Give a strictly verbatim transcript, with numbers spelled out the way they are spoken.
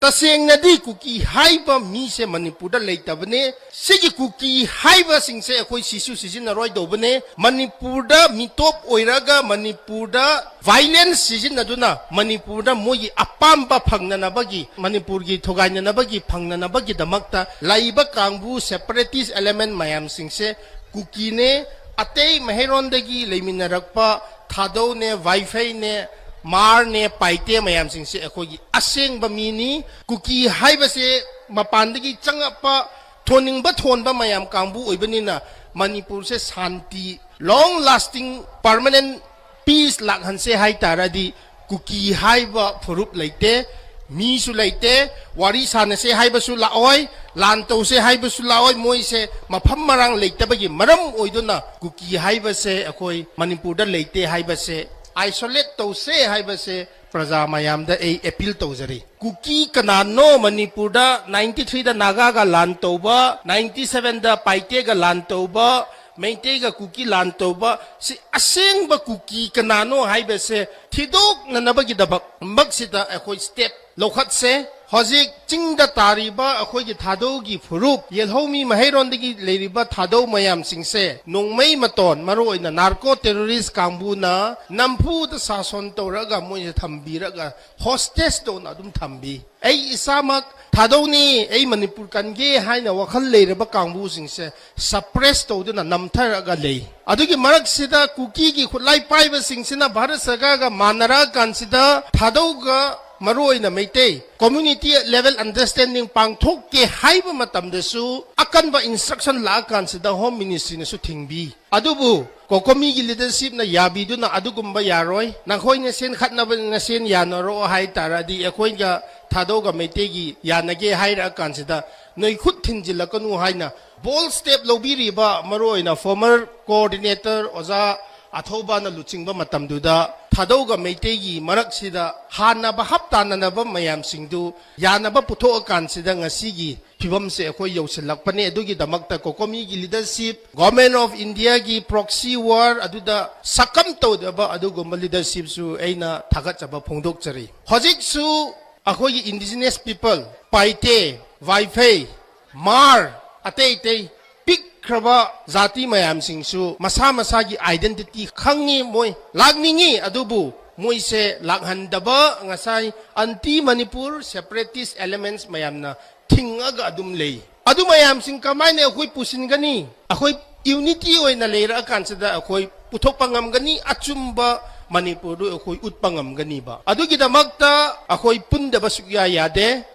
ꯇꯁꯦꯡꯅꯗꯤ ꯀꯨꯀꯤ ꯍꯥꯏꯕ ꯃꯤꯁꯦ ꯃꯅꯤꯄꯨꯔꯗ ꯂꯩꯇꯕꯅꯦ꯫ ꯁꯤꯒꯤ ꯀꯨꯀꯤ ꯍꯥꯏꯕꯁꯤꯡꯁꯦ ꯑꯩꯈꯣꯏ ꯁꯤꯁꯨ ꯁꯤꯖꯤꯟꯅꯔꯣꯏꯗꯧꯕꯅꯦ꯫ ꯃꯅꯤꯄꯨꯔꯗ ꯃꯤꯇꯣꯞ ꯑꯣꯏꯔꯒ ꯃꯅꯤꯄꯨꯔꯗ violence ꯁꯤꯖꯤꯟꯅꯗꯨꯅ ꯃꯅꯤꯄꯨꯔꯗ ꯃꯣꯏꯒꯤ ꯑꯄꯥꯝꯕ ꯐꯪꯅꯅꯕꯒꯤ, ꯃꯅꯤꯄꯨꯔꯒꯤ ꯊꯨꯒꯥꯏꯅꯅꯕꯒꯤ, ꯐꯪꯅꯅꯕꯒꯤꯗꯃꯛꯇ ꯂꯩꯕ ꯀꯥꯡꯕꯨ separatist element ꯃꯌꯥꯝꯁꯤꯡꯁꯦ ꯀꯨꯀꯤꯅꯦ꯫ ꯑꯇꯩ ꯃꯍꯩꯔꯣꯟꯗꯒꯤ ꯂꯩꯃꯤꯟꯅꯔꯛꯄ ꯊꯥꯗꯧꯅꯦ, ꯋꯥꯏꯐꯩꯅꯦ, ꯃꯥꯔꯅꯦ, ꯄꯥꯏꯇꯦ ꯃꯌꯥꯝꯁꯤꯡꯁꯦ ꯑꯩꯈꯣꯏꯒꯤ ꯑꯁꯦꯡꯕ ꯃꯤꯅꯤ꯫ ꯀꯨꯀꯤ ꯍꯥꯏꯕꯁꯦ ꯃꯄꯥꯟꯗꯒꯤ ꯆꯪꯉꯛꯄ ꯊꯣꯟꯅꯤꯡꯕ ꯊꯣꯟꯕ ꯃꯌꯥꯝ ꯀꯥꯡꯕꯨ ꯑꯣꯏꯕꯅꯤꯅ ꯃꯅꯤꯄꯨꯔꯁꯦ ꯁꯥꯟꯇꯤ, long lasting permanent peace ꯂꯥꯛꯍꯟꯁꯦ ꯍꯥꯏ ꯇꯥꯔꯗꯤ ꯀꯨꯀꯤ ꯍꯥꯏꯕ ꯐꯨꯔꯨꯞ ꯂꯩꯇꯦ, ꯃꯤꯁꯨ ꯂꯩꯇꯦ, ꯋꯥꯔꯤ ꯁꯥꯟꯅꯁꯦ ꯍꯥꯏꯕꯁꯨ ꯂꯥꯛꯑꯣꯏ, ꯂꯥꯟ ꯇꯧꯁꯦ ꯍꯥꯏꯕꯁꯨ ꯂꯥꯛꯑꯣꯏ꯫ ꯃꯣꯏꯁꯦ ꯃꯐꯝ ꯃꯔꯥꯡ ꯂꯩꯇꯕꯒꯤ ꯃꯔꯝ ꯑꯣꯏꯗꯨꯅ ꯀꯨꯀꯤ ꯍꯥꯏꯕꯁꯦ ꯑꯩꯈꯣꯏ ꯃꯅꯤꯄꯨꯔꯗ ꯂꯩꯇꯦ ꯍꯥꯏꯕꯁꯦ, isolate ꯇꯧꯁꯦ ꯍꯥꯏꯕꯁꯦ ꯄ꯭ꯔꯖꯥ ꯃꯌꯥꯝꯗ ꯑꯩ appeal ꯇꯧꯖꯔꯤ꯫ ꯀꯨꯀꯤ ꯀꯅꯥꯅꯣ ꯃꯅꯤꯄꯨꯔꯗ ninety three ꯗ ꯅꯥꯒꯥꯒ ꯂꯥꯟ ꯇꯧꯕ, ninety seven ꯗ ꯄꯥꯏꯇꯦꯒ ꯂꯥꯟ ꯇꯧꯕ, ꯃꯩꯇꯩꯒ ꯀꯨꯀꯤ ꯂꯥꯟ ꯇꯧꯕ, ꯁꯤ ꯑꯁꯦꯡꯕ ꯀꯨꯀꯤ ꯀꯅꯥꯅꯣ ꯍꯥꯏꯕꯁꯦ ꯊꯤꯗꯣꯛꯅꯅꯕꯒꯤꯗꯃꯛ ꯃꯛꯁꯤꯗ ꯑꯩꯈꯣꯏ step ꯂꯧꯈꯠꯁꯦ꯫ ꯍꯧꯖꯤꯛ ꯆꯤꯡꯗ ꯇꯥꯔꯤꯕ ꯑꯩꯈꯣꯏꯒꯤ ꯊꯥꯗꯧꯒꯤ ꯐꯨꯔꯨꯞ, ꯌꯦꯜꯍꯧꯃꯤ ꯃꯍꯩꯔꯣꯟꯗꯒꯤ ꯂꯩꯔꯤꯕ ꯊꯥꯗꯧ ꯃꯌꯥꯝꯁꯤꯡꯁꯦ ꯅꯣꯡꯃꯩ ꯃꯇꯣꯟ, ꯃꯔꯨꯑꯣꯏꯅ narco terrorist ꯀꯥꯡꯕꯨꯅ ꯅꯝꯐꯨꯗ ꯁꯥꯁꯣꯟ ꯇꯧꯔꯒ ꯃꯣꯏꯁꯦ ꯊꯝꯕꯤꯔꯒ hostage ꯇꯧꯅ ꯑꯗꯨꯝ ꯊꯝꯕꯤ꯫ ꯑꯩ ꯏꯁꯥꯃꯛ ꯊꯥꯗꯧꯅꯤ, ꯑꯩ ꯃꯅꯤꯄꯨꯔ ꯀꯟꯒꯦ ꯍꯥꯏꯅ ꯋꯥꯈꯜ ꯂꯩꯔꯕ ꯀꯥꯡꯕꯨꯁꯤꯡꯁꯦ suppress ꯇꯧꯗꯨꯅ ꯅꯝꯊꯔꯒ ꯂꯩ꯫ ꯑꯗꯨꯒꯤ ꯃꯔꯛꯁꯤꯗ ꯀꯨꯀꯤꯒꯤ ꯈꯨꯠꯂꯥꯏ ꯄꯥꯏꯕꯁꯤꯡꯁꯤꯅ ꯚꯥꯔꯠ ꯁꯔꯀꯥꯔꯒ ꯃꯥꯟꯅꯔꯛꯑꯀꯥꯟꯁꯤꯗ ꯊꯥꯗꯧꯒ ꯃꯔꯨꯑꯣꯏꯅ ꯃꯩꯇꯩ community level understanding ꯄꯥꯡꯊꯣꯛꯀꯦ ꯍꯥꯏꯕ ꯃꯇꯝꯗꯁꯨ ꯑꯀꯟꯕ instruction ꯂꯥꯛꯑꯀꯥꯟꯁꯤꯗ Home Ministry ꯅꯁꯨ ꯊꯤꯡꯕꯤ꯫ ꯑꯗꯨꯕꯨ ꯀꯣꯀꯣꯃꯤꯒꯤ leadership ꯅ ꯌꯥꯕꯤꯗꯨꯅ ꯑꯗꯨꯒꯨꯝꯕ ꯌꯥꯔꯣꯏ, ꯅꯈꯣꯏ ꯅꯁꯦꯟ ꯈꯠꯅꯕ ꯅꯁꯦꯟ ꯌꯥꯅꯔꯣ ꯍꯥꯏ ꯇꯥꯔꯗꯤ ꯑꯩꯈꯣꯏꯒ ꯊꯥꯗꯧꯒ ꯃꯩꯇꯩꯒꯤ ꯌꯥꯅꯒꯦ ꯍꯥꯏꯔꯛꯑꯀꯥꯟꯁꯤꯗ ꯅꯣꯏ ꯈꯨꯠ ꯊꯤꯟꯖꯤꯜꯂꯛꯀꯅꯨ ꯍꯥꯏꯅ bold step ꯂꯧꯕꯤꯔꯤꯕ ꯃꯔꯨꯑꯣꯏꯅ former coordinator ꯑꯣꯖꯥ ꯑꯊꯧꯕꯅ ꯂꯨꯆꯤꯡꯕ ꯃꯇꯝꯗꯨꯗ ꯊꯥꯗꯧꯒ ꯃꯩꯇꯩꯒꯤ ꯃꯔꯛꯁꯤꯗ ꯍꯥꯟꯅ ꯚꯥꯞ ꯇꯥꯅꯅꯕ ꯃꯌꯥꯝꯁꯤꯡꯗꯨ ꯌꯥꯅꯕ ꯄꯨꯊꯣꯛꯑꯀꯥꯟꯁꯤꯗ ꯉꯁꯤꯒꯤ ꯐꯤꯕꯝꯁꯦ ꯑꯩꯈꯣꯏ ꯌꯧꯁꯤꯜꯂꯛꯄꯅꯦ꯫ ꯑꯗꯨꯒꯤꯗꯃꯛꯇ ꯀꯣꯀꯣꯃꯤꯒꯤ leadership, Government of India ꯒꯤ proxy war ꯑꯗꯨꯗ succumb ꯇꯧꯗꯕ ꯑꯗꯨꯒꯨꯝꯕ leadership ꯁꯨ ꯑꯩꯅ ꯊꯥꯒꯠꯆꯕ ꯐꯣꯡꯗꯣꯛꯆꯔꯤ꯫ ꯍꯧꯖꯤꯛꯁꯨ ꯑꯩꯈꯣꯏꯒꯤ indigenous people, ꯄꯥꯏꯇꯦ, ꯋꯥꯏꯐꯩ, ꯃꯥꯔ, ꯑꯇꯩ ꯑꯇꯩ ꯄꯤꯛꯈ꯭ꯔꯕ ꯖꯥꯇꯤ ꯃꯌꯥꯝꯁꯤꯡꯁꯨ ꯃꯁꯥ ꯃꯁꯥꯒꯤ identity ꯈꯪꯉꯤ, ꯃꯣꯏ ꯂꯥꯛꯅꯤꯡꯉꯤ, ꯑꯗꯨꯕꯨ ꯃꯣꯏꯁꯦ ꯂꯥꯛꯍꯟꯗꯕ ꯉꯁꯥꯏ anti Manipur separatist elements ꯃꯌꯥꯝꯅ ꯊꯤꯡꯉꯒ ꯑꯗꯨꯝ ꯂꯩ꯫ ꯑꯗꯨ ꯃꯌꯥꯝꯁꯤꯡ ꯀꯃꯥꯏꯅ ꯑꯩꯈꯣꯏ ꯄꯨꯁꯤꯟꯒꯅꯤ? ꯑꯩꯈꯣꯏ unity ꯑꯣꯏꯅ ꯂꯩꯔꯛꯑꯀꯥꯟꯁꯤꯗ ꯑꯩꯈꯣꯏ ꯄꯨꯊꯣꯛꯄ ꯉꯝꯒꯅꯤ, ꯑꯆꯨꯝꯕ ꯃꯅꯤꯄꯨꯔꯗꯨ ꯑꯩꯈꯣꯏ ꯎꯠꯄ ꯉꯝꯒꯅꯤꯕ꯫ ꯑꯗꯨꯒꯤꯗꯃꯛꯇ ꯑꯩꯈꯣꯏ ꯄꯨꯟꯗꯕ ꯁꯨꯛꯌꯥ ꯌꯥꯗꯦ꯫